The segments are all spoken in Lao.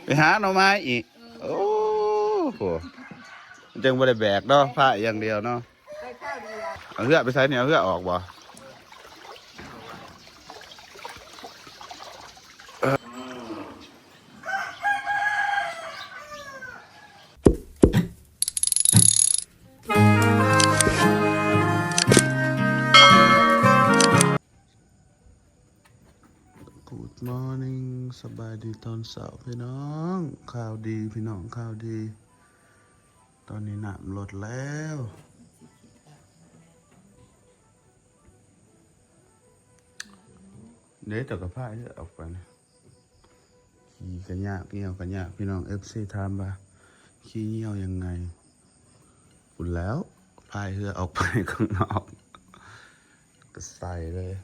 ໄປຫາໜໍ່ໄມ້ອີກ. ໂອ້ໂຫ ຈັ່ງບໍ່ໄດ້ແບກເນາະ ພາຍຢ່າງດຽວເນາະ. ເອົາເຮືອໄປໃສນີ້? ເອົາເຮືອອອກບໍ່? Good morning ສະບາຍດີຕອນເຊົ້າພີ່ນ້ອງ. ຂ່າວດີພີ່ນ້ອງ ຂ່າວດີ. ຕອນນີ້ນ້ຳລົດແລ້ວເດ້. ເຈົ້າກໍພາຍເຮືອອອກໄປນະ. ຂີ່ກໍຍາກ ຍ່ຽວກໍຍາກ. ພີ່ນ້ອງເອັຟຊີຖາມວ່າຂີ່ຍ່ຽວຍັງໄງ? ພຸ້ນແລ້ວ ພາຍເຮືອອອກໄປຂ້າງນອກ ກໍໃສ່ເລີຍ.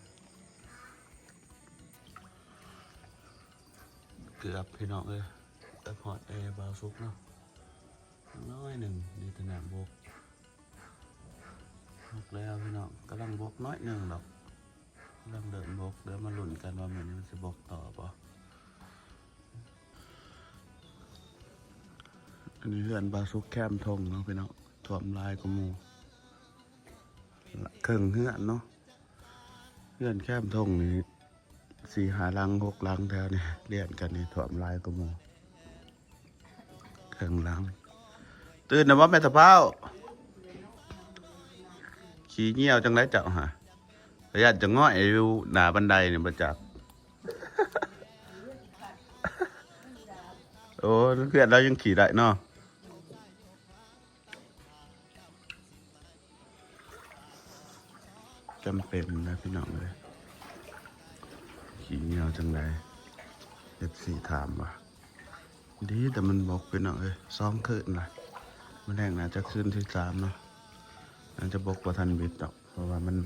ເກືອບພີ່ນ້ອງເອີຍ ແຕ່ຮອດແອບ່າວສຸກເນາະ ໜ້ອຍໜຶ່ງ ມີແຕ່ນ້ຳບົກ. ບົກແລ້ວພີ່ນ້ອງ ກຳລັງບົກໜ້ອຍໜຶ່ງດອກ ກຳລັງເລີ່ມບົກ. ດຽວມາລຸ້ນກັນວ່າມື້ນີ້ມັນຊິບົກຕໍ່ບໍ່. ອັນນີ້ເຮືອນບ່າວສຸກແຄມທົ່ງເນາະພີ່ນ້ອງ ຖ້ວມຫຼາຍກວ່າໝູ່ ເຄິ່ງເຮືອນເນາະ. ເຮືອນແຄມທົ່ງນີ້ສີ່ຫ້າຫຼັງຫົກຫຼັງແຖວນີ້ ລຽນກັນນີ້ ຖ້ວມຫຼາຍກວ່າໝູ່ ເຄິ່ງຫຼັງ. ຕື່ນແລ້ວບໍ່ແມ່ຕາພ້າວ? ຂີ້ຍ່ຽວຈັ່ງໃດເຈົ້າຫະ? ຢ້ານຈະຫງອຍຢູ່ໜ້າບັນໄດນີ້ບໍ່ຈັກ. ໂອ້ ເພື່ອນລາວຍັງຂີ່ໄດ້ເນາະ. ຈຳເປັນນະພີ່ນ້ອງເອີຍ ຂີ້ຍ່ຽວຈັ່ງໃດ ເອັຟຊີຖາມວ່າ. ດີແຕ່ມັນບົກພີ່ນ້ອງເອີຍ ສອງຄືນລະ. ມື້ແລງໜ້າຈະຄືນທີສາມເນາະ ໜ້າຈະບົກບໍ່ທັນບິດດອກ ເພາະວ່າມັນ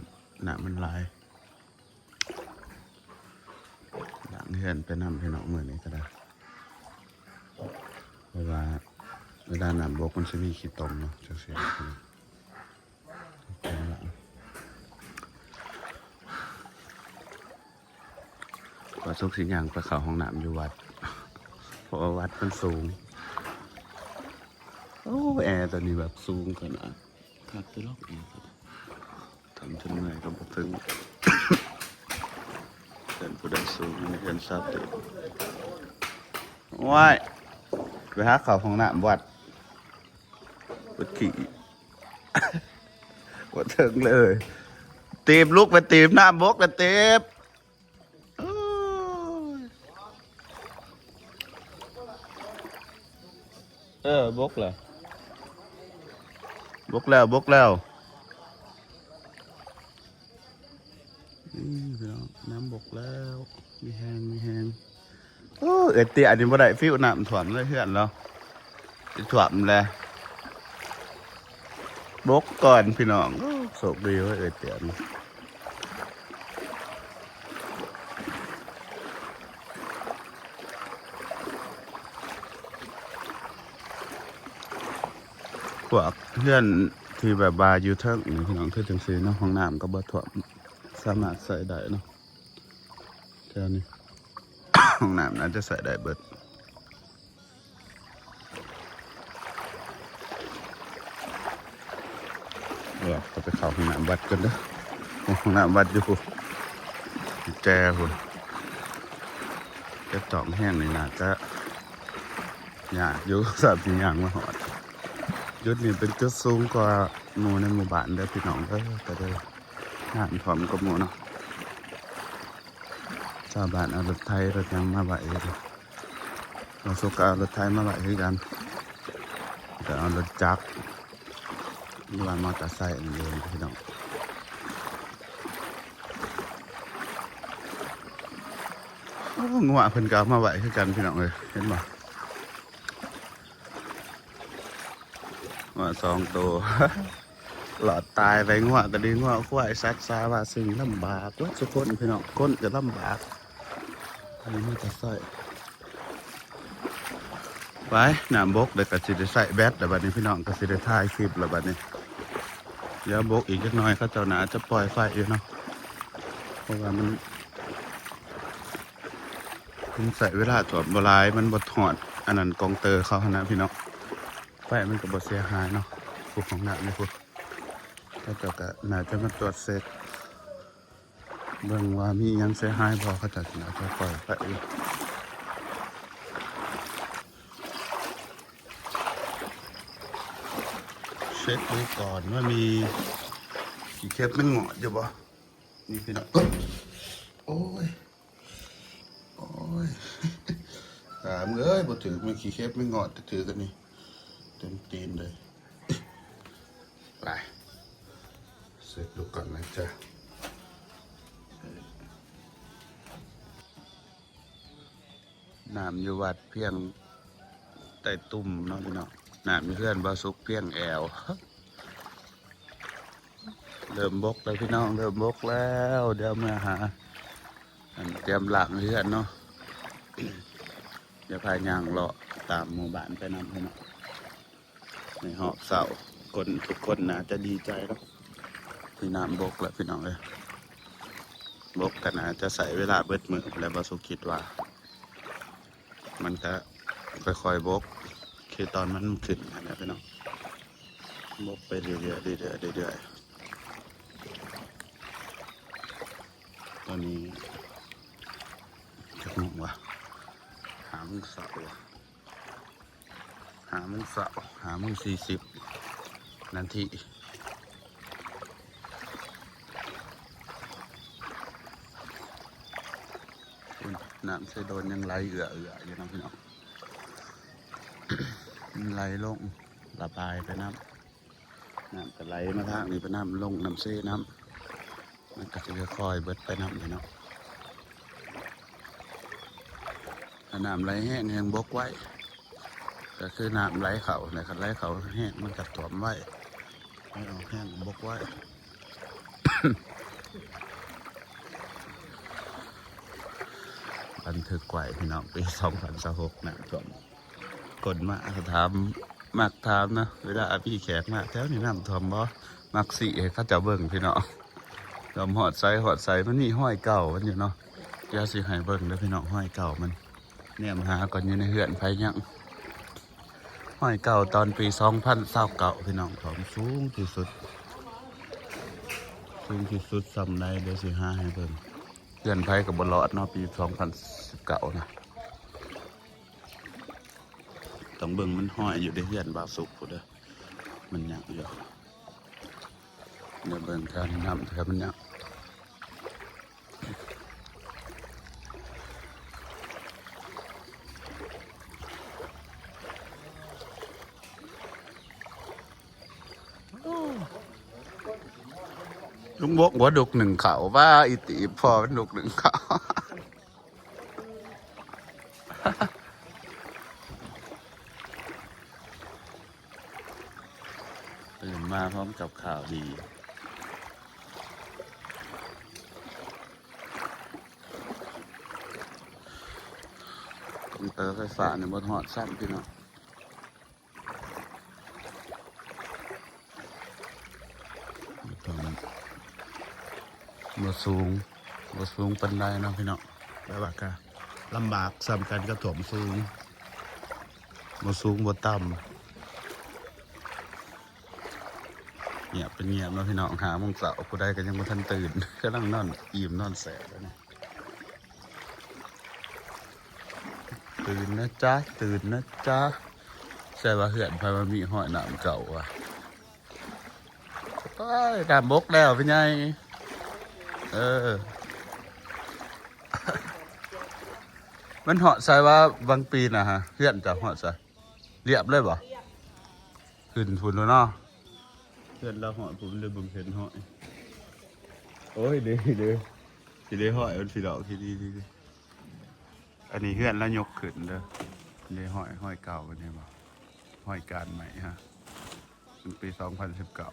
ນ້ຳມັນຫຼາຍ. ລ້າງເຮືອນໄປນຳພີ່ນ້ອງ ມື້ນີ້ກໍໄດ້ ເພາະວ່າເວລານ້ຳບົກມັນຊິມີຂີ້ຕົມເນາະ ຈັ່ງຊີ້. ວ່າສຸກຊິຍ່າງໄປເຂົ້າຫ້ອງນ້ຳຢູ່ວັດ ເພາະວ່າວັດມັນສູງ. ໂອ້ ແອໂຕນີ້ແບບສູງຂະໜາດ ຄັກຢູ່ດອກ ແອໂຕນີ້. ທຳຈົນເມື່ອຍກໍບໍ່ເຖິງ ເຮືອນຜູ້ໃດສູງ ເຮືອນຊາວຕີບ. ໂອ້ຍ ໄປຫາເຂົ້າຫ້ອງນ້ຳວັດ ປວດຂີ້ ບໍ່ເຖິງເລີຍ. ຕີບ ລຸກໄປຕີບ ນ້ຳບົກນະ ຕີບ. ໂອ້ຍ ເອີ ບົກແລ້ວ ບົກແລ້ວ ບົກແລ້ວ. ນີ້ພີ່ນ້ອງ ນ້ຳບົກແລ້ວ ມີແຮງ ມີແຮງ. ໂອ້ ເອື້ອຍເຕ້ຍນີ້ບໍ່ໄດ້ຟີວ ນ້ຳຖ້ວມເລີຍເຮືອນລາວ ຊິຖ້ວມແລ້ວ. ບົກກ່ອນພີ່ນ້ອງ. ໂອ້ ໂຊກດີເວີ້ຍ ເອື້ອຍເຕ້ຍນີ້. ພວກເຮືອນທີ່ແບບວ່າຢູ່ເທິງນີ້ພີ່ນ້ອງ ຄືຈັ່ງຊີ້ເນາະ ຫ້ອງນ້ຳກໍບໍ່ຖ້ວມ ສາມາດໃຊ້ໄດ້ເນາະ. ແຖວນີ້ ຫ້ອງນ້ຳໜ້າຈະໃຊ້ໄດ້ເບິດ. ເອີ ເຮົາໄປເຂົ້າຫ້ອງນ້ຳວັດກ່ອນເດີ. ໂອ້ ຫ້ອງນ້ຳວັດຢູ່ພຸ້ນ ແຈພຸ້ນ. ແຕ່ຕ້ອງແຮງນີ້ໜ້າຈະຍາກຢູ່ ສຳລັບທີ່ຍ່າງມາຮອດ. ຈຸດນີ້ເປັນຈຸດສູງກວ່າໝູ່ໃນໝູ່ບ້ານເດີພີ່ນ້ອງເດີ ກໍເລີຍນ້ຳຖ້ວມກວ່າໝູ່ເນາະ. ຊາວບ້ານເອົາລົດໄຖລົດຫຍັງມາໄວ້ຢູ່ເດ. ບ່າວສຸກກໍເອົາລົດໄຖມາໄວ້ຄືກັນ ແລ້ວກໍເອົາລົດຈັກຫຼືວ່າມໍເຕີໄຊນັ້ນເອງພີ່ນ້ອງ. ໂອ້ ງົວເພິ່ນກໍເອົາມາໄວ້ຄືກັນພີ່ນ້ອງເອີຍ ເຫັນບໍ່? ງົວສອງໂຕ ລອດຕາຍໄປ. ງົວກໍດີ ງົວຄວາຍ ສັດສາວາສິ່ງ ລຳບາກເບິດສູ່ຄົນພີ່ນ້ອງ. ຄົນກໍລຳບາກ ອັນນີ້ມີແຕ່ໃຊ້ໄປ. ນ້ຳບົກແລ້ວກໍຊິໄດ້ໃຊ້ແບັດແລ້ວບັດນີ້ພີ່ນ້ອງ ກໍຊິໄດ້ຖ່າຍຄລິບແລ້ວບັດນີ້. ດຽວບົກອີກຈັກໜ່ອຍ ເຂົາເຈົ້າໜ້າຈະປ່ອຍໄຟຢູ່ເນາະ ເພາະວ່າມັນ ມັນໃຊ້ເວລາຖ້ວມບໍ່ຫຼາຍ ມັນບໍ່ຮອດ ອັນນັ້ນກອງເຕີເຂົາຫັ້ນນະພີ່ນ້ອງ. ໄຟມັນກໍບໍ່ເສຍຫາຍເນາະ ຜູ້ຂອງນ້ຳນີ້ພຸ້ນ. ເຂົາເຈົ້າກໍໜ້າຈະມາກວດເຊັກ ເບິ່ງວ່າມີຫຍັງເສຍຫາຍບໍ່ ເຂົາເຈົ້າໜ້າຈະປ່ອຍໄປຢູ່. ເຊັກດູກ່ອນວ່າມີຂີ້ເຂັບແມງງອດຢູ່ບໍ່. ນີ້ພີ່ນ້ອງ ໂອ້ຍ ໂອ້ຍ ຕາມເອີຍ ບໍ່ຖືກ ມີຂີ້ເຂັບແມງງອດ ຖືກອັນນີ້ ເຕັມຕີນເລີຍ. ໄປ ເຊັກດູກ່ອນນະຈ໊ະ. ນ້ຳຢູ່ວັດພຽງໃຕ້ຕຸ່ມເນາະພີ່ນ້ອງ. ນ້ຳຢູ່ເຮືອນບ່າວສຸກພຽງແອວ. ເລີ່ມບົກແລ້ວພີ່ນ້ອງ ເລີ່ມບົກແລ້ວ. ດຽວເມືອຫາ ອັນ ຕຽມລ້າງເຮືອນເນາະ. ດຽວພາຍ່າງເລາະຕາມໝູ່ບ້ານໄປນຳພີ່ນ້ອງ. ໃນຮອບເຊົ້າ ຄົນ ທຸກຄົນໜ້າຈະດີໃຈເນາະ ທີ່ນ້ຳບົກແລ້ວພີ່ນ້ອງເອີຍ. ບົກກໍໜ້າຈະໃຊ້ເວລາເບິດມື້ພຸ້ນແຫຼະ ບ່າວສຸກຄິດວ່າ. ມັນກະຄ່ອຍໆບົກ ຄືຕອນມັນຂຶ້ນຫັ້ນແຫຼະພີ່ນ້ອງ. ບົກໄປເລື້ອຍໆ ເລື້ອຍໆ ເລື້ອຍໆ. ຕອນນີ້ຈັກໂມງວະ ຫ້າໂມງເຊົ້າວະ ຫ້າໂມງເຊົ້າ ຫ້າໂມງສີ່ສິບນາທີ. ອຸ້ນ ນ້ຳໃສ່ໂດນຍັງໄຫຼເອື້ອໆຢູ່ເນາະພີ່ນ້ອງ. ມັນໄຫຼລົງ ລະບາຍໄປນຳ ນ້ຳກໍໄຫຼມາທາງນີ້ໄປນຳ ລົງນ້ຳເຊນຳ ມັນກໍຈະຄ່ອຍໆເບິດໄປນຳພີ່ນ້ອງ. ຖ້ານ້ຳໄຫຼແຮງແຮງບົກໄວ ກໍຄືນ້ຳໄຫຼເຂົ້າແຫຼະ ຄັນໄຫຼເຂົ້າແຮງມັນກໍຖ້ວມໄວ ໄຫຼອອກແຮງບົກໄວ. ບັນທຶກໄວ້ພີ່ນ້ອງ ປີສອງພັນຊາວຫົກ ນ້ຳຖ້ວມ. ຄົນມາກໍຖາມ ມັກຖາມເນາະ ເວລາມີແຂກມາແຖວນີ້ນ້ຳຖ້ວມບໍ່ ມັກຊີ້ໃຫ້ເຂົາເຈົ້າເບິ່ງພີ່ນ້ອງ. ຖ້ວມຮອດໃສຮອດໃສ ມັນມີຮອຍເກົ່າມັນຢູ່ເນາະ. ດຽວຊິໃຫ້ເບິ່ງເດີພີ່ນ້ອງ ຮອຍເກົ່າມັນ. ແນມຫາກ່ອນ ຢູ່ໃນເຮືອນໃຜຍັງ. ຮອຍເກົ່າຕອນປີສອງພັນຊາວເກົ້າ ພີ່ນ້ອງ ຖ້ວມສູງທີ່ສຸດ ສູງທີ່ສຸດສ່ຳໃດ ດຽວຊິຫາໃຫ້ເບິ່ງ. ເຮືອນໃຜກໍບໍ່ລອດເນາະ ປີສອງພັນສິບເກົ້ານະ. ຕ້ອງເບິ່ງມັນຮອຍຢູ່ໃນເຮືອນບ່າວສຸກພຸ້ນເດີ ມັນຍັງຢູ່. ດຽວເບິ່ງທາງນ້ຳ ຖ້າມັນຍັງ ລຸງບົກຫົວດຸກໜຶ່ງເຂົ້າ ວ່າອີຕີບພໍມັນດຸກໜຶ່ງເຂົ້າ. ຕື່ນມາພ້ອມກັບຂ່າວດີ. ກອງເຕີໄຟຟ້ານີ້ບໍ່ຮອດຊ້ຳ ພີ່ນ້ອງ. ຖ້ວມບໍ່ສູງ ບໍ່ສູງປານໃດເນາະພີ່ນ້ອງ ແຕ່ວ່າກໍລຳບາກສ່ຳກັນກັບຖ້ວມສູງ ບໍ່ສູງບໍ່ຕ່ຳ. ງຽບເປັນງຽບເນາະພີ່ນ້ອງ ຫ້າໂມງເຊົ້າ ຜູ້ໃດກໍຍັງບໍ່ທັນຕື່ນ ກຳລັງນອນອີ່ມນອນແຊບຢູ່ນີ້. ຕື່ນນະຈ໊ະ ຕື່ນນະຈ໊ະ. ໃສ່ວ່າເຮືອນໃຜວ່າມີຮອຍນ້ຳເກົ່າວະ. ໂອ້ຍ ນ້ຳບົກແລ້ວພີ່ໃຫຍ່. ເອີ ມັນຮອດໃສວະ ບາງປີນະຮະ ເຮືອນເຈົ້າຮອດໃສ ລຽບເລີຍບໍ່? ຂຶ້ນພຸ້ນແລ້ວເນາະ ເຮືອນລາວຮອດພຸ້ນ ໄດ້ເບິ່ງເຫັນຮອຍ. ໂອ້ຍ ເດ້ ເດ້ ຊິໄດ້ຮອຍມັນພີ່ນ້ອງ ທີ່ນີ້ ທີ່ນີ້. ອັນນີ້ເຮືອນລາວຍົກຂຶ້ນເດີ ເດ້ ຮອຍ ຮອຍເກົ່າມັນເຫັນບໍ່? ຮອຍການໃໝ່ຮະ ເປັນປີສອງພັນສິບເກົ້າ.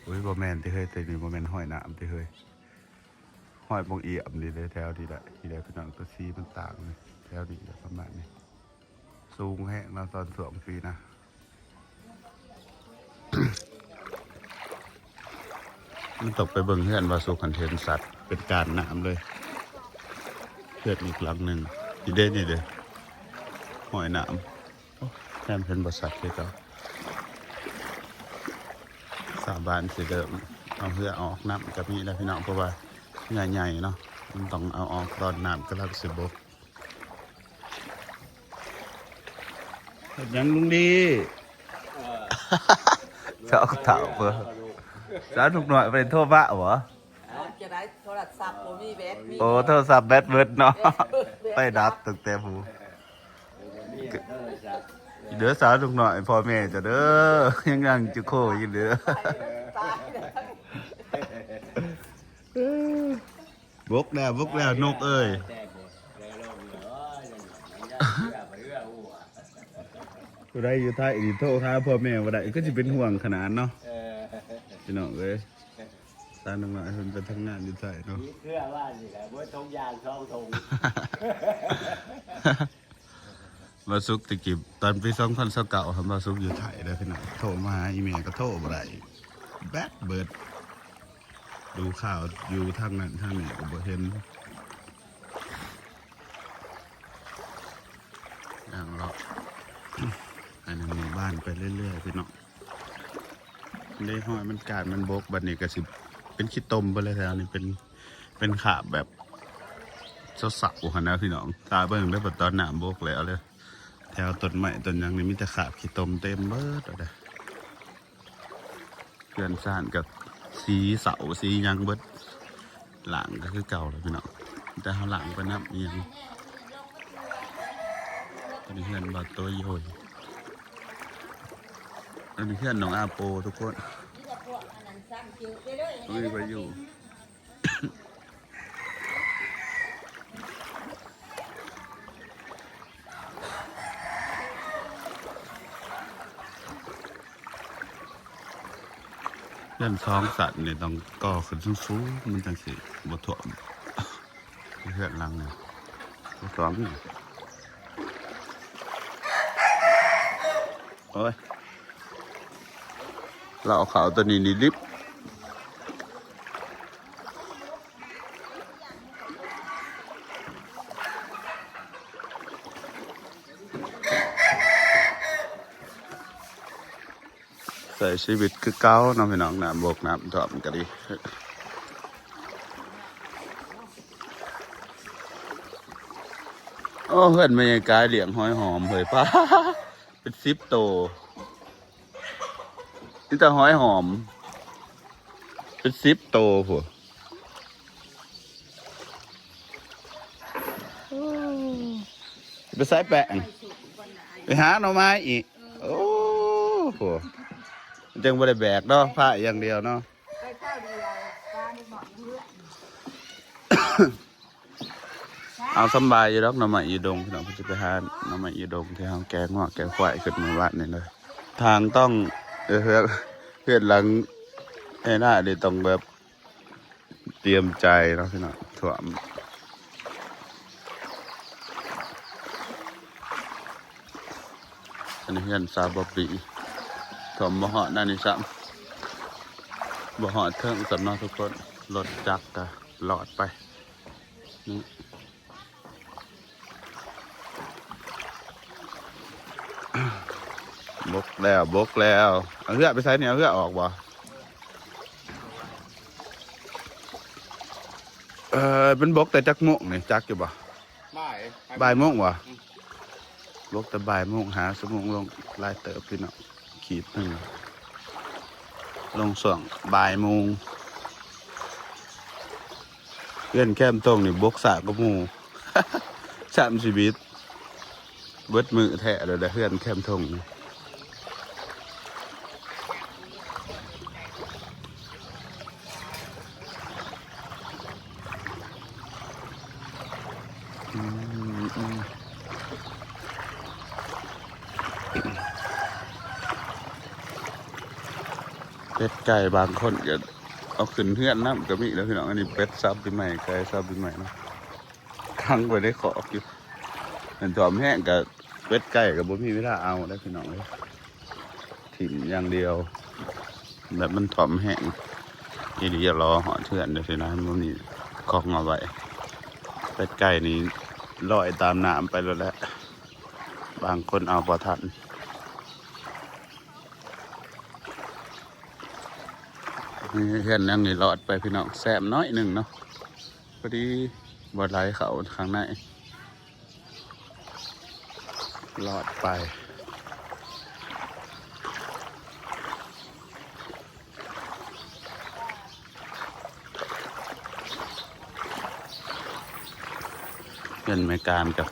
ໂອ້ຍ ບໍ່ແມ່ນຕິເຮີ້ຍ ຕົວນີ້ບໍ່ແມ່ນຮອຍນ້ຳຕິເຮີ້ຍ ຮອຍປ່ອງອຽມນີ້ເດ້ ແຖວນີ້ແຫຼະ ທີ່ໃດພີ່ນ້ອງ ຕົວສີມັນຕ່າງເລີຍ ແຖວນີ້ແຫຼະ ປະມານນີ້. ສູງແຮງເນາະ ຕອນຊ່ວງປີນະ. ມັນຕ້ອງໄປເບິ່ງເຮືອນບ່າວສຸກ ຄັນເຫັນສັດເປັນການນ້ຳເລີຍ. ເຮືອນອີກຫຼັງໜຶ່ງ ນີ້ເດ້ ນີ້ເດ້ ຫ້ອຍນ້ຳ. ໂອ້ ແຄມເພິ່ນບໍ່ຊັດຄືເກົ່າ. ຊາວບ້ານຊິເລີ່ມເອົາເຮືອອອກນ້ຳກໍມີແລ້ວພີ່ນ້ອງ ເພາະວ່າເຮືອໃຫຍ່ເນາະ ມັນຕ້ອງເອົາອອກຕອນນ້ຳກຳລັງຊິບົກ. ເຮັດຫຍັງລຸງດີ? ຊາວເຖົ້າເພິ່ນ ສາວໜຸກນ້ອຍບໍ່ໄດ້ໂທມາບໍ? ຈະໄດ້ໂທລະສັບບໍ່ມີແບັດ ມີ ໂອ້ ໂທລະສັບແບັດເບິດເນາະ ແບັດເບິດ ໄຟດັບຕັ້ງແຕ່ຜູ້ ເດີສາວໜຸກນ້ອຍ ພໍ່ແມ່ເຈົ້າເດີ ຍັງນັ່ງຈຸໂຄຢູ່ເດີ. ຕາຍແລ້ວ ບົກແລ້ວ ບົກແລ້ວນົກເອີຍ. ຜູ້ໃດຢູ່ໄທນີ້ໂທຫາພໍ່ແມ່ບໍ່ໄດ້ ຄືຊິເປັນຫ່ວງຂະໜາດເນາະ ພີ່ນ້ອງເອີຍ. ສາວໜຸກນ້ອຍເພິ່ນໄປທຳງານຢູ່ໄທເນາະ ມີເຄືອວ່ານີ້ແຫຼະ ເບິດຖົງຢາງສອງຖົງ. ບ່າວສຸກແຕ່ກີ້ຕອນປີສອງພັນຊາວເກົ້າຫັ້ນ ບ່າວສຸກຢູ່ໄທເດີພີ່ນ້ອງ ໂທມາຫາອີ່ແມ່ກໍໂທບໍ່ໄດ້ ແບັດເບິດ. ດູຂ່າວຢູ່ທາງນັ້ນທາງນີ້ກໍບໍ່ເຫັນ. ຍ່າງເລາະ ອັນນີ້ໝູ່ບ້ານໄປເລື້ອຍໆ ພີ່ນ້ອງ. ເດ້ ຫ້ອຍມັນການມັນບົກ ບັດນີ້ກໍຊິເປັນຂີ້ຕົມໄປແລ້ວ. ແຖວນີ້ເປັນ ເປັນຄາບແບບເສົາໆ ຫັ້ນນະພີ່ນ້ອງ. ຖ້າເບິ່ງເດີ ບັດຕອນນ້ຳບົກແລ້ວເດີ ແຖວຕົ້ນໄມ້ຕົ້ນຫຍັງນີ້ມີແຕ່ຄາບຂີ້ຕົມເຕັມເບິດແລ້ວເດີ. ເຮືອນຊານກໍສີເສົາສີຫຍັງເບິດ ລ້າງກໍຄືເກົ່າແຫຼະພີ່ນ້ອງ ແຕ່ເຮົາລ້າງໄປນຳອີ່ຫຍັງ. ອັນນີ້ເຮືອນບ່າວໂຕໂຢຍ ອັນນີ້ເຮືອນນ້ອງອາໂປທຸກຄົນ ບໍ່ມີໃຜຢູ່. ເຮືອນສອງຊັ້ນນີ້ຕ້ອງກໍ່ຂຶ້ນສູງໆ ມັນຈັ່ງຊິບໍ່ຖ້ວມ. ເຮືອນຫຼັງນີ້ບໍ່ຖ້ວມນີ້. ໂອ້ຍ ລາວເອົາເຂົ້າຕົວນີ້ນີ້ດິບ. ໃຊ້ຊີວິດຄືເກົ່າເນາະພີ່ນ້ອງ ນ້ຳບົກນ້ຳຖ້ວມກໍດີ. ໂອ້ ເຮືອນແມ່ຍາຍກາຍລ້ຽງຫອຍຫອມເຮີ້ຍ ປ້າ ເປັນສິບໂຕ ມີແຕ່ຫອຍຫອມ ເປັນສິບໂຕພຸ້ນ. ໂອ້ ຊິໄປໃສແປງ? ໄປຫາໜໍ່ໄມ້ອີກ. ໂອ້ໂຫ ຈັ່ງບໍ່ໄດ້ແບກເນາະ ພາຢ່າງດຽວເນາະ. ເອົາສຳບາຍຢູ່ດອກ ໜໍ່ໄມ້ຢູ່ດົງພີ່ນ້ອງ. ເພິ່ນຊິໄປຫາໜໍ່ໄມ້ຢູ່ດົງທີ່ເຮົາແກະງົວແກະຄວາຍຂຶ້ນມື້ວານນີ້ເລີຍ. ທາງຕ້ອງ ເອີ ເຮືອນ ເຮືອນຫຼັງໄຮ່ນານີ້ຕ້ອງແບບ ຕຽມໃຈເນາະພີ່ນ້ອງ ຖ້ວມ. ອັນນີ້ເຮືອນສາວບອບບີ້ ຖ້ວມບໍ່ຮອດອັນນີ້ຊ້ຳ ບໍ່ຮອດເທິງຊ້ຳເນາະທຸກຄົນ ລົດຈັກກະລອດໄປ. ນີ້ ບົກແລ້ວ ບົກແລ້ວ. ເອົາເຮືອໄປໃສນີ້? ເອົາເຮືອອອກບໍ່? ເອີ ມັນບົກແຕ່ຈັກໂມງນີ້ ຈັກຢູ່ບໍ່? ບ່າຍ ບ່າຍໂມງບໍ່? ອືມ ບົກແຕ່ບ່າຍໂມງ ຫ້າຊົ່ວໂມງລົງ ຫຼາຍເຕີບພີ່ນ້ອງ ຂີດໜຶ່ງ ລົງຊ່ວງບ່າຍໂມງ. ເຮືອນແຄມທົ່ງນີ້ບົກຊ້າກວ່າໝູ່ ຊ້ຳຊີວິດ. ເບິດມື້ແທ້ແລ້ວເຮືອນແຄມທົ່ງນີ້. ອືມ ອືມ ເປັດໄກ່ບາງຄົນກໍເອົາຂຶ້ນເຮືອນນຳກໍມີແລ້ວພີ່ນ້ອງ. ອັນນີ້ເປັດສັບປີໃໝ່ ໄກ່ສັບປີໃໝ່ເນາະ ຂັງໄວ້ໃນຄອກຢູ່. ແມ່ນຖ້ວມແຮງກໍ ເປັດໄກ່ກໍບໍ່ມີເວລາເອົາແລ້ວພີ່ນ້ອງເອີຍ ຖິ້ມຢ່າງດຽວ. ແບບມັນຖ້ວມແຮງອີ່ຫຼີ ລອຮອດເຮືອນຈັ່ງຊີ້ນະ ມັນບໍ່ມີຂອງເອົາໄວ້. ເປັດໄກ່ນີ້ລອຍຕາມນ້ຳໄປໂລດແຫຼະ. ບາງຄົນເອົາບໍ່ທັນ. ເຮືອນຫຼັງນີ້ລອດໄປພີ່ນ້ອງ ແຊມໜ້ອຍໜຶ່ງເນາະ ພໍດີບໍ່ໄຫຼເຂົ້າຂ້າງໃນ. ລອດໄປ ເຮືອນແມ່ການກັບ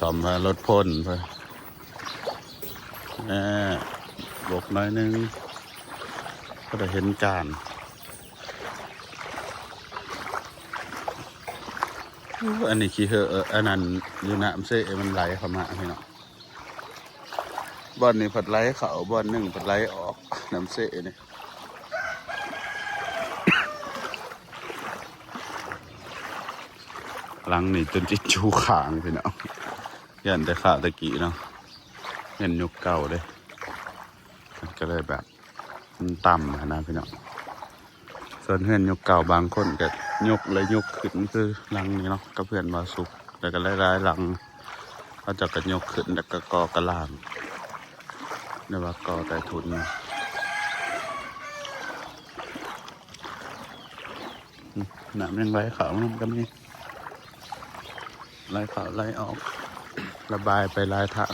ຕອນວ່າລົດພົ້ນເພິ່ນ ເອີ ບົກໜ້ອຍໜຶ່ງ ກໍໄດ້ເຫັນການ. ໂອ້ ອັນນີ້ຂີ້ເຫີ ອັນນັ້ນຢູ່ນ້ຳເຊ ມັນໄຫຼເຂົ້າມາພີ່ນ້ອງ. ບ່ອນນີ້ພັດໄຫຼເຂົ້າ ບ່ອນໜຶ່ງພັດໄຫຼອອກ ນ້ຳເຊນີ້. ຫຼັງນີ້ຈົນຊິຈູຂ້າງພີ່ນ້ອງ ຢ້ານແຕ່ຄາວຕະກີ້ເນາະ ເຮືອນຍຸກເກົ່າເດ້ ມັນກໍເລີຍແບບ ມັນຕ່ຳຫັ້ນນະພີ່ນ້ອງ. ສ່ວນເຮືອນຍຸກເກົ່າບາງຄົນກໍຍົກແລ້ວຍົກຂຶ້ນ ຄືຫຼັງນີ້ເນາະ ກັບເຮືອນບ່າວສຸກ ແລ້ວກໍຫຼາຍໆຫຼັງ ເຂົາເຈົ້າກໍຍົກຂຶ້ນ ແລ້ວກໍກໍ່ກະລາງ ຫຼືວ່າກໍ່ໃຕ້ທຸນ. ອືມ ນ້ຳຍັງໄຫຼເຂົ້ານຳກໍມີ ໄຫຼເຂົ້າໄຫຼອອກ ລະບາຍໄປຫຼາຍທາງ.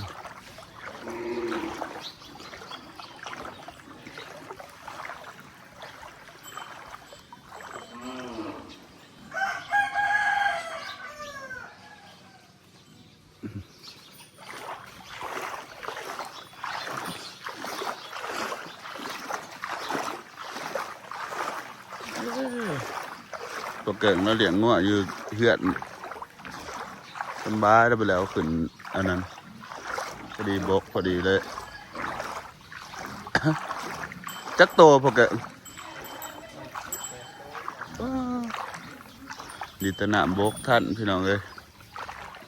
ພວກເກີງມາລ້ຽງງົວຢູ່ເຮືອນ ສຳບາຍ ແລ້ວໄປແລ້ວຂຶ້ນອັນນັ້ນ ພໍດີບົກພໍດີເລີຍ. ຈັກໂຕພວກເກີງ? ດີແຕ່ນ້ຳບົກທັນພີ່ນ້ອງເອີຍ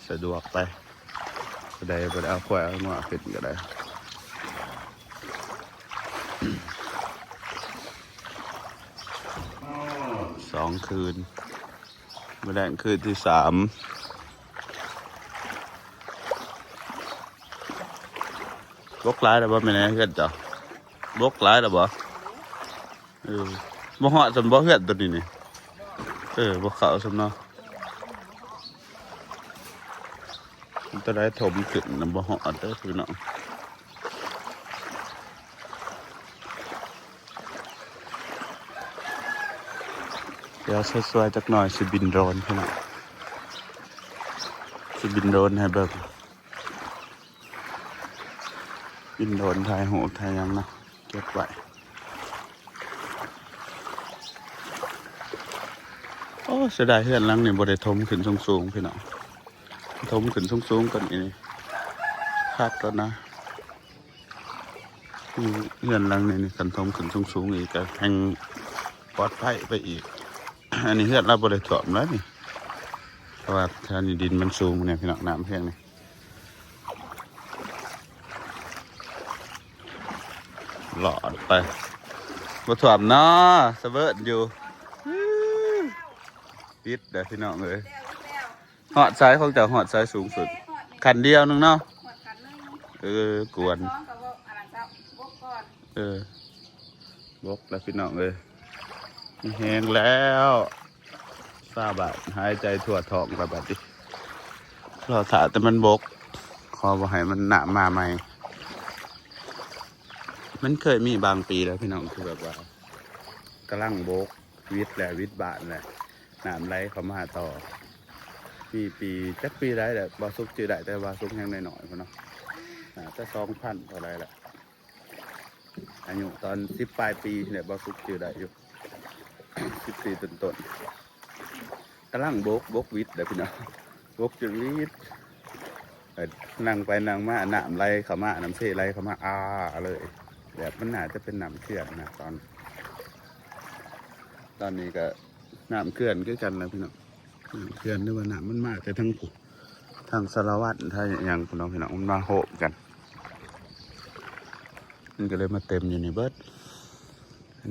ສະດວກໄປ ຜູ້ໃດບໍ່ໄດ້ເອົາຄວາຍເອົາງົວຂຶ້ນກໍໄດ້. ສອງຄືນ ມື້ແລງຄືນທີສາມ. ບົກຫຼາຍແລ້ວບໍ່ແມ່ນເຮືອນເຈົ້າ? ບົກຫຼາຍແລ້ວບໍ່? ເອີ ບໍ່ຮອດສ່ຳບໍ່ເຮືອນໂຕນີ້ນີ້? ເອີ ບໍ່ເຂົ້າສ່ຳເນາະ. ຕົວໃດຖົມຂຶ້ນນະບໍ່ຮອດເດີພີ່ນ້ອງ. ດຽວສວຍໆຈັກໜ່ອຍ ຊິບິນໂດຣນພີ່ນ້ອງ ຊິບິນໂດຣນໃຫ້ເບິ່ງ ບິນໂດຣນຖ່າຍຮູບຖ່າຍຫຍັງເນາະ ເກັບໄວ້. ໂອ້ ເສຍດາຍເຮືອນຫຼັງນີ້ບໍ່ໄດ້ຖົມຂຶ້ນສູງໆ ພີ່ນ້ອງ ຖົມຂຶ້ນສູງໆກວ່ານີ້ ຄັກແລ້ວນະ. ອືມ ເຮືອນຫຼັງນີ້ນີ້ ຄັນຖົມຂຶ້ນສູງໆອີກກໍແຮ່ງປອດໄພໄປອີກ. ອັນນີ້ເຮືອນລາວບໍ່ໄດ້ຖ້ວມແລ້ວນີ້ ເພາະວ່າແຖວນີ້ດິນມັນສູງແນ່ພີ່ນ້ອງ ນ້ຳແຮງນີ້. ລອດໄປ ບໍ່ຖ້ວມເນາະ ສະເຫວີດຢູ່. ຕິດເດີພີ່ນ້ອງເອີຍ. ຮອດໃສຂອງເຈົ້າ ຮອດໃສສູງສຸດ? ຂັ້ນດຽວໜຶ່ງເນາະ. ຮອດຂັ້ນໜຶ່ງ. ເອີ ກວນ. ຂັ້ນສອງກໍບໍ່ ອັນນັ້ນຊະ ບົກກ່ອນ. ເອີ ບົກແລ້ວພີ່ນ້ອງເອີຍ ມີແຮງແລ້ວ. ຊາວບ້ານຫາຍໃຈທົ່ວທ້ອງແລ້ວບັດນີ້ ລໍຖ້າແຕ່ມັນບົກ ຂໍບໍ່ໃຫ້ມັນນ້ຳມາໃໝ່. ມັນເຄີຍມີບາງປີແລ້ວພີ່ນ້ອງ ທີ່ແບບວ່າກຳລັງບົກ ວິດແລ້ວ ວິດບານແລ້ວ ນ້ຳໄຫຼເຂົ້າມາຕໍ່. ມີປີ ຈັກປີໃດແຫຼະ ບໍ່ສຸກຈື່ໄດ້ ແຕ່ວ່າສຸກຍັງນ້ອຍໆພຸ້ນເນາະ ໜ້າຈະສອງພັນເທົ່າໃດແຫຼະ. ອາຍຸຕອນສິບປາຍປີແຫຼະ ບໍ່ສຸກຈື່ໄດ້ຢູ່ ສິບສີ່ຕົ້ນໆ ກຳລັງບົກ ບົກວິດເດ້ພີ່ນ້ອງ ບົກຈົນວິດ. ນັ່ງໄປນັ່ງມາ ນ້ຳໄຫຼເຂົ້າມາ ນ້ຳເຊໄຫຼເຂົ້າມາ ອາເລີຍ ແບບມັນໜ້າຈະເປັນນ້ຳເຂື່ອນນະ. ຕອນ ຕອນນີ້ກໍນ້ຳເຂື່ອນຄືກັນນະພີ່ນ້ອງ ນ້ຳເຂື່ອນ ຫຼືວ່ານ້ຳມັນມາແຕ່ທາງພຸ້ນ ທາງສາລະວັນ ທາງຫຍັງພຸ້ນເນາະພີ່ນ້ອງ ມັນມາໂຮມກັນ ມັນກໍເລີຍມາເຕັມຢູ່ນີ້ເບິດ.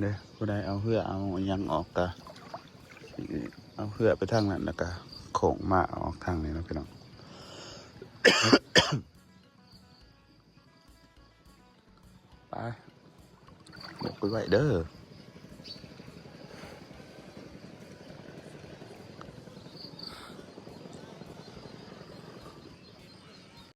ເດ້ ຜູ້ໃດເອົາເຮືອເອົາຫຍັງອອກກະ ເອົາເຮືອໄປທາງນັ້ນ ແລ້ວກະໂຄ້ງມາອອກທາງນີ້ເນາະພີ່ນ້ອງ. ໄປ ຍົກໄວ້ເດີ.